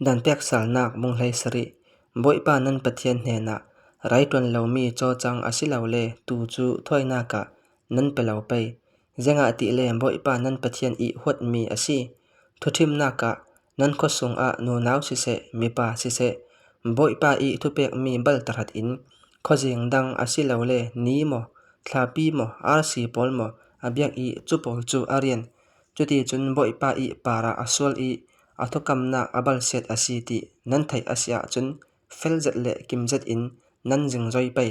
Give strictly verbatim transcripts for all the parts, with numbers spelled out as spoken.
Danpiaksalnak bung hleisari. Bawipa nan Pathian hnenah, rai ṭuan lomi cawcang a si lo le tuu cu thawinak ah nan pe lo pei. Ziangahtile Bawipa nan Pathian i huatmi a si. Thuṭhimnak ah nan khuasung ah nunau siseh, mipa siseh, Bawipa i thupekmi bal tahratin khuazing dang a si lo le ni maw, thlapi maw, arsi pawl maw a biak i cu pawl cu a rian. Cuticun Bawipa i parah a sual i a thukamnak a balsiat a si ti nan theih a si ahcun, fel zet le kim zet in nan zingzoi pei.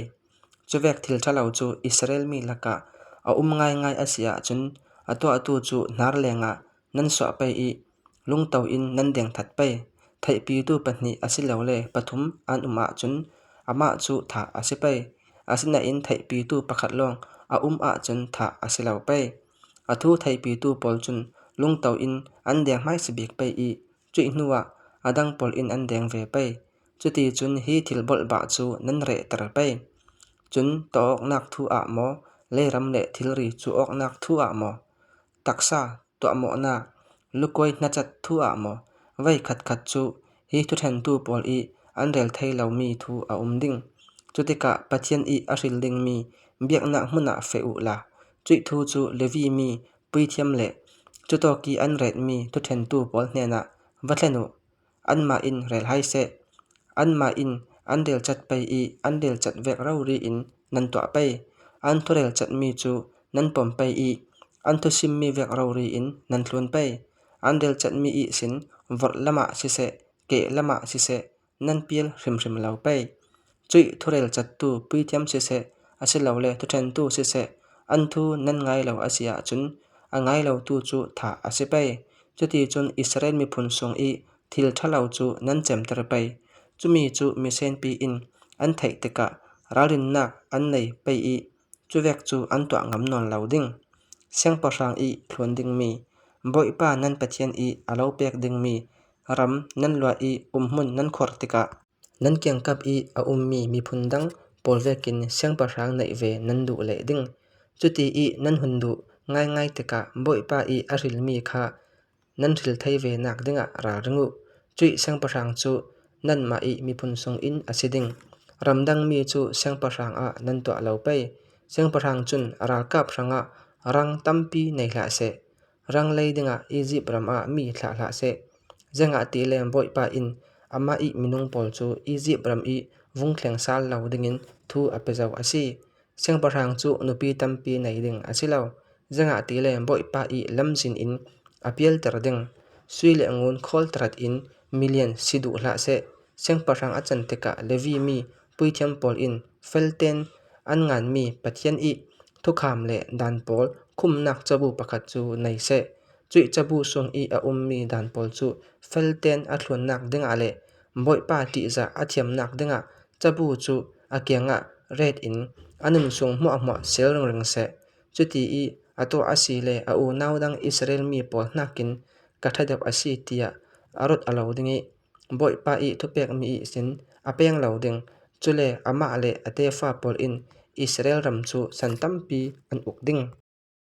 Cuvek thil ṭhalo cu Israel mi lakah a um ngaingai a si ahcun, a tuahtu cu hnar lengah nan suah pei i lungto in nan dengthat pei. Theihpitu pahnih a si lo le pathum an um ahcun, amah cu thah a si pei. Asinain theihpitu pakhat lawng a um ahcun thah a si lo pei. A thu theihpitu pawl cun lungto in an deng hmaisa bik pei i cuih hnuah a dang pawl in an deng ve pei. Cuticun hi thil bawlhbah cu nan rehter pei. Cun tawawknak thu ah maw, leiram le thilri cu awknak thu ah maw, taksa tuahmawhnak, lukuai hnacat thu ah maw, vei khatkhat cu hi thuṭhentu pawl i an rel thei lomi thu a um ding. Cutikah Pathian i a hril dingmi biaknak hmun ah feh uhla, cuih thu cu Levi mi puithiam le cutawk i an retmi thuṭhentu pawl hnenah va thlen uh. Anmah in rel hai seh. Anmah in an relcat pei i an relcat vek rori in nan tuah pei. An thurelcatmi cu nan pom pei i an thusimmi vek rori in nan thlun pei. An relcatmi ihsin vorh lamah siseh, keh lamah siseh, nan pial hrimhrim lo pei. Cuih thurelcattu puithiam siseh, asilole thuṭhentu siseh, an thu nan ngai lo a si ahcun, a ngai lotu cu thah a si pei. Cuticun Israel miphun sung i thil ṭhalo cu nan cemter pei. Cumi cu misenpi in an theih tikah ralrinnak an nei pei i cuvek cu an tuah ngam nawn lo ding. Siangpahrang i thluan dingmi, Bawipa nan Pathian i a lo pek dingmi ram nan luah i umhmun nan khorh tikah, nan kiangkap i a ummi miphun dang pawl vekin siangpahrang neih ve nan duh leh ding. Cuti i nan hun duh ngaingai tikah Bawipa i a hrilmi kha nan hril thei ve nak dingah ralring uh. Cuih siangpahrang cu nanmah i miphun sungin a si ding. Ramdangmi cu siangpahrang ah nan tuah lo pei. Siangpahrang cun ralkap hrangah rang tampi nei hlah seh. Rang lei dingah Izipt ram ah mi thlah hlah seh. Ziangahtile Bawipa in amah i minung pawl cu Izipt ram i vung thleng sal lo dingin thu a pia zo a si. Siangpahrang cu nupi tampi nei ding a si lo. Ziangahtile Bawipa i lamzin in a pialter ding. Sui le ngun khawl tahratin milian si duh hlah seh. Siangpahrang a can tikah Levi mi puithiam pawl in felten an nganmi Pathian i thukham le dan pawl khumnak cabu pakhat cu nei seh. Cuih cabu sung i a ummi dan pawl cu felten a thluannak dingah le Bawipa ṭihzah a thiamnak dingah cabu cu a kiangah ret in a nun sung hmuahhmuah sel ringring seh. Cuti i a tuah a si le a unau dang Israel mi pawl hnakin ka ṭha deuh a si, tiah a ruat a lo ding i Bawipa i thupekmi ihsin a peng lo ding. Cule amah le a tefa pawl in Israel ram cu san tampi an uk ding.